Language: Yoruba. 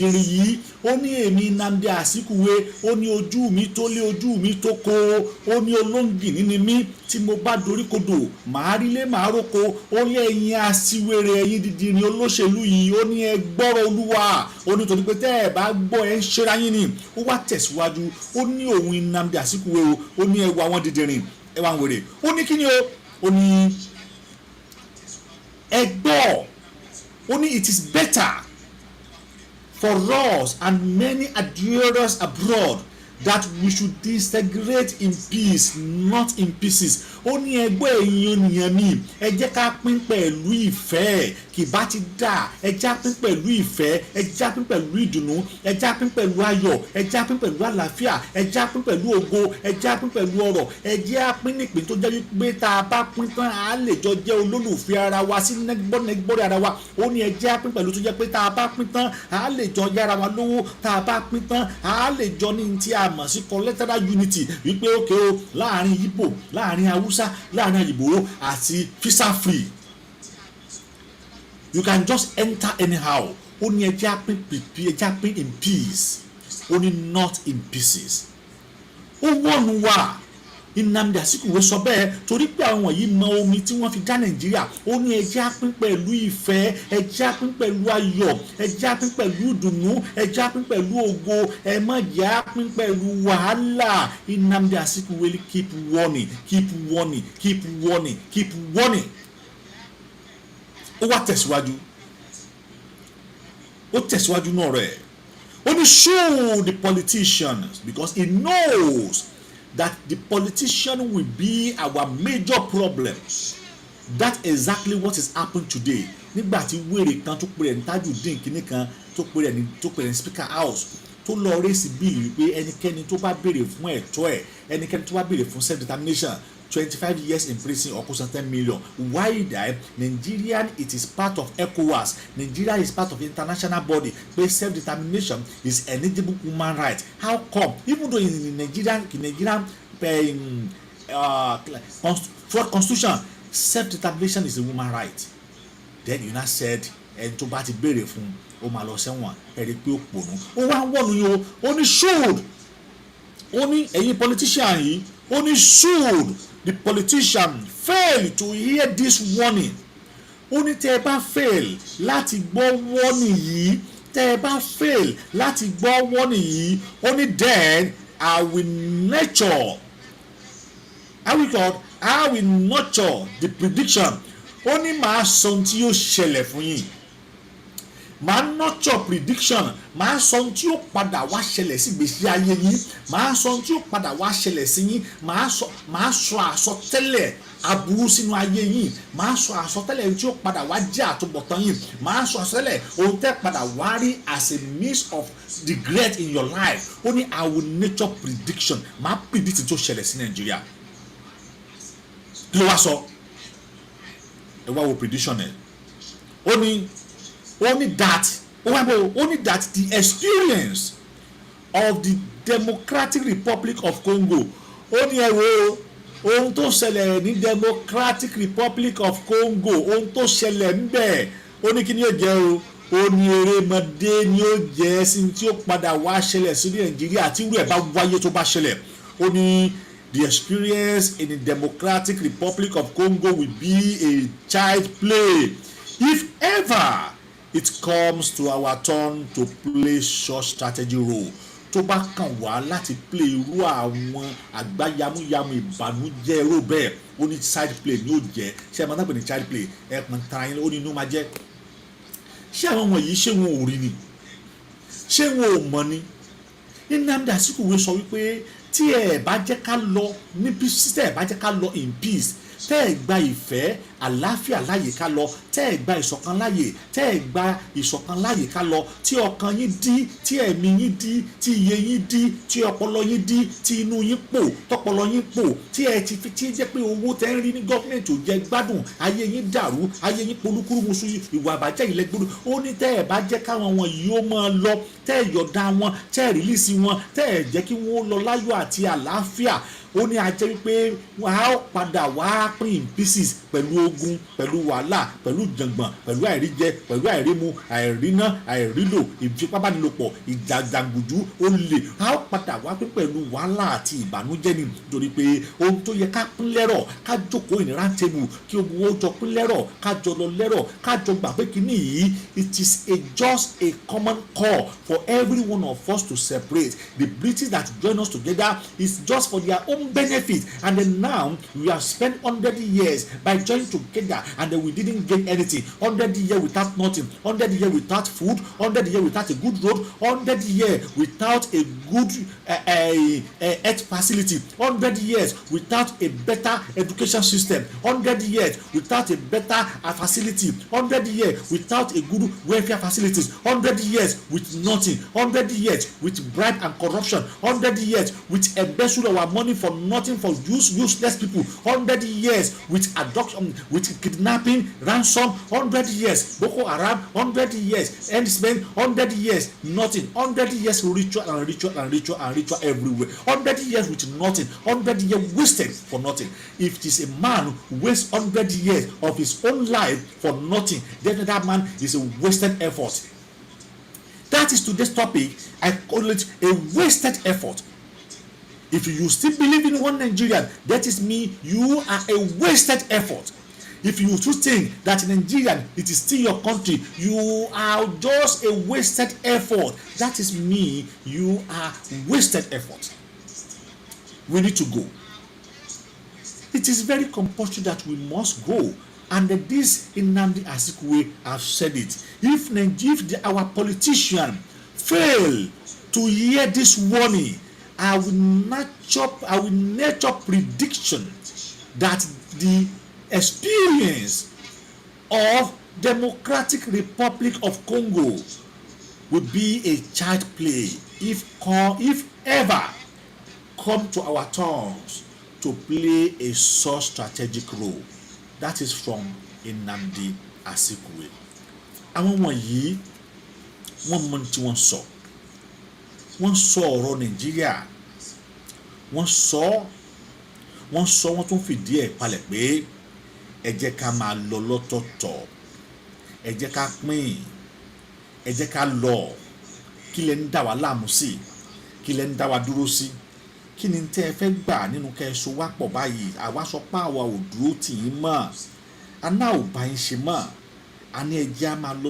Yìí, ó ní èmi Nnamdi Azikiwe, ó ní ojú mi tó lé, ojú mi tó kó. Ó ní olóńgìní ni mí, tí mo bá dorí kodò, màá rí lé, màá róko. Ó ní ẹ̀yin aṣiwèrè, ẹ̀yin dídìrín olóṣèlú yìí, ó ní ẹ gbọ́rọ̀ Olúwa. Ó ní torí pé tẹ́ ẹ bá gbọ́, ẹ ń ṣera yín ni. Ó wá tẹ̀síwájú, ó ní òun Nnamdi Azikiwe o, ó ní ẹ wo àwọn dídìrín, ẹ wá ń wèrè. Ó ní kí ni o? Ó ní ẹ gbọ́. Ó ní it is better for us and many admirers abroad that we should disintegrate in peace, not in pieces. Ó ní ẹgbẹ́ ẹ̀yin ènìyàn mi, ẹ jẹ́ ká pín pẹ̀lú ìfẹ́. Kì bá ti dà, ẹ já pín pẹ̀lú ìfẹ́, ẹ já pín pẹ̀lú ìdùnnú, ẹ já pín pẹ̀lú ayọ̀, ẹ já pín pẹ̀lú àlàáfíà, ẹ já pín pẹ̀lú ògo, ẹ já pín pẹ̀lú ọrọ̀. Ẹ jẹ́ á pín nípìn tó jẹ́ wípé tá a bá pín tán, á lè jọ jẹ́ olólùfẹ́ ara wa sí nẹ́gbọ́nẹ́gbọ́rẹ́ ara wa. Ó ní ẹ jẹ́ á pín pẹ̀lú tó jẹ́ pé tá a bá pín tán, á lè jọ yára wa lówó. Tá a bá pín tán, á lè jọ ní tí a mọ̀ sí collateral unity, wípé ókè o, láàrin Ìgbò, láàrin Haúsá, láàrin Ìgbò àti visa free, you can just enter anyhow. Ó ní ẹ jẹ́ á pín pìpì, ẹ jẹ́ á pín in peace, ó ní not in pieces. Ó wọ́nu wá. Nnamdi Azikiwe sọ bẹ́ẹ̀ torí pé àwọn wọ̀nyí mọ omi tí wọ́n fi dá Nàìjíríà. Ó ní ẹ jẹ́ á pín pẹ̀lú ìfẹ́, ẹ jẹ́ á pín pẹ̀lú ayọ̀, ẹ jẹ́ á pín pẹ̀lú ìdùnnú, ẹ jẹ́ á pín pẹ̀lú ògo, ẹ má jẹ́ á pín pẹ̀lú wàhálà. Nnamdi Azikiwe keep warning, keep warning, keep warning, keep warning. Ó wá tẹ̀síwájú, ó tẹ̀síwájú náà rẹ̀. Ó ní show the politicians, because he knows that the politician will be our major problem. That's exactly what is happening today. Nígbà tí wèrè kan tó pè rẹ̀ ní Tajudeen kínní kan, tó pè rẹ̀ ní Speaker House, tó lọ raise bill wípé ẹnikẹ́ni tó bá béèrè fún ẹ̀tọ́ ẹ̀, ẹnikẹ́ni tó bá béèrè fún self determination, 25 years in prison or kó san 10 million. Why that Nigerian, it is part of ECOWAS, Nigeria is part of international body, pé self determination is eligible human right. How come, even though in Nigerian constitution, self determination is a human right, then you now said ẹni tó bá ti béèrè fún, ó máa lọ sẹ́wọ̀n? Ẹ rí i pé ó pònú. Ó wá ń wọ̀nù yìí o. Ó ní should, ó ní ẹ̀yin politician yìí, ó ní should the politician fail to hear this warning, ó ní tẹ́ ẹ bá fail láti gbọ́ warning yìí, tẹ́ ẹ bá fail láti gbọ́ warning yìí, ó ní then I will nurture the prediction. Ó ní màá sọ ohun tí yóò ṣẹlẹ̀ fún yín, màá nurture prediction, màá sọ ohun tí yóò padà wá ṣẹlẹ̀ sí ìgbésí ayé yín, màá sọ ohun tí yóò padà wá ṣẹlẹ̀ sí yín, màá sọ àsọtẹ́lẹ̀ aburú sínú ayé yín, màá sọ àsọtẹ́lẹ̀ ohun tí yóò padà wá jẹ́ àtúbọ̀tán yín, màá sọ àsọtẹ́lẹ̀ ohun tẹ́ padà wá rí as a means of regret in your life. Ó ní I will nurture prediction, màá predict tó ṣẹlẹ̀ sí Nàìjíríà. Kí ló wá sọ? Ẹ wá wo prediction ẹ. Ó ní that, ó wá bọ̀, ó ní that the experience of the Democratic Republic of Congo, ó ní ẹ wo ohun tó ṣẹlẹ̀ ní Democratic Republic of Congo, ohun tó ṣẹlẹ̀ ń bẹ̀, ó ní kí ni yóò jẹ́ o? Ó ní erémọdé ni ó jẹ́ sí tí ó padà wá ṣẹlẹ̀ sí Nàìjíríà tí irú ẹ̀ bá wáyé, tó bá ṣẹlẹ̀. Ó ní the experience in the Democratic Republic of Congo will be a child play if ever it comes to our turn to play such strategy role. Tó bá kàn wá láti play irú àwọn àgbáyamuyamu ìbànújẹ́ irú bẹ́ẹ̀, ó ní child play ní ó jẹ́. Ṣé ẹ máa ń pè ní child play? Ẹ pọn tara yín. Ó ní inú máa jẹ́. Ṣé àwọn wọ̀nyí, ṣé wọn ò rí ni? Ṣé wọn ò mọ̀ ni? Nnamdi Azikiwe sọ wípé tí ẹ bá jẹ́ ká lọ ní peace, tẹ́ ẹ bá jẹ́ ká lọ in peace, tẹ́ ẹ gba ìfẹ́, àlàáfíà láàyè ká lọ, tẹ́ ẹ gba ìṣọ̀kan láàyè, tẹ́ ẹ gba ìṣọ̀kan láàyè ká lọ, tí ọkàn yín dí, tí ẹ̀mí yín dí, tí iye yín dí, tí ọpọlọ yín dí, tí inú yín pò, tọpọlọ yín pò, tí ẹ ti fi tí jẹ́ pé owó tẹ́ ń rí ní gọ́ọ̀mẹ̀ntì ò jẹ́ gbádùn, ayé yín dàrú, ayé yín polúkúrú musu, ìwà àbájẹ́ ilẹ̀ gbódò. Ó ní tẹ́ ẹ bá jẹ́ káwọn wọn yìí ó máa lọ, tẹ́ ẹ yọ̀dá wọn, tẹ́ ẹ release wọn, tẹ́ ẹ jẹ́ kí wọ́n lọ láyọ̀ àti àlàáfíà. Ó ní a jẹ́ wípé a ó padà wá pín in pieces pẹ̀lú ogun, pẹ̀lú wàhálà, pẹ̀lú jàngbọ̀n, pẹ̀lú àìríjẹ, pẹ̀lú àìrímu, àìríná, àìrílò, ìfipábánilòpọ̀, ìjàjàngùjú, olè. A ó padà wá pín pẹ̀lú wàhálà àti ìbànújẹ́ ni, nítorí pé ohun tó yẹ ká pín lẹ́rọ̀, ká jókòó in round table, kí ogun ó jọ pín lẹ́rọ̀, ká jọ lọ lẹ́rọ̀, ká jọ gbà pé kíní yìí, it is just a common call for every one of us to separate. The British that join us together is just for their own benefit, and then now we have spent 100 years by joining together and then we didn't gain anything. 100 years without nothing, 100 years without food, 100 years without a good road, 100 years without a good health facility, 100 years without a better education system, 100 years without a better facility, 100 years without a good welfare facilities, 100 years with nothing, 100 years with bribe and corruption, 100 years with embezzle our money for nothing, for useless people, 100 years with abduction, with kidnapping, ransom, 100 years Boko Haram, 100 years herdsmen, 100 years nothing, 100 years ritual and ritual and ritual and ritual everywhere, 100 years with nothing, 100 years wasted for nothing. If it is a man who waste 100 years of his own life for nothing, then that man is a wasted effort. That is today's topic. I call it a wasted effort. If you still believe in one Nigeria, that is me, you are a wasted effort. If you too think that Nigeria, it is still your country, you are just a wasted effort. That is me, you are wasted effort. We need to go. It is very compulsory that we must go, and this Nnamdi Azikiwe have said it. If our politician fail to hear this warning, I will nurture prediction that the experience of Democratic Republic of Congo will be a child play if ever come to our turns to play a such strategic role. That is from Nnamdi Azikiwe. Àwọn wọ̀nyí, wọ́n mọ tí wọ́n sọ. Wọ́n sọ ọ̀rọ̀ Nàìjíríà, wọ́n sọ, wọ́n sọ, wọ́n tún fìdí ẹ̀ palẹ̀ pé ẹ jẹ́ ká máa lọ lọ́tọ̀ọ̀tọ̀, ẹ jẹ́ ká pín, ẹ jẹ́ ká lọ. Kí lẹ ń dà wá láàmú sí? Kí lẹ ń dá wa dúró sí? Kí ni tẹ́ ẹ fẹ́ gbà nínú kẹ́ ẹ so wá pọ̀ báyìí? Àwa sọ pé àwa ò dúró tì yín mọ́, aná ò bá yín ṣe mọ́, a ní ẹ jẹ́ á máa lọ.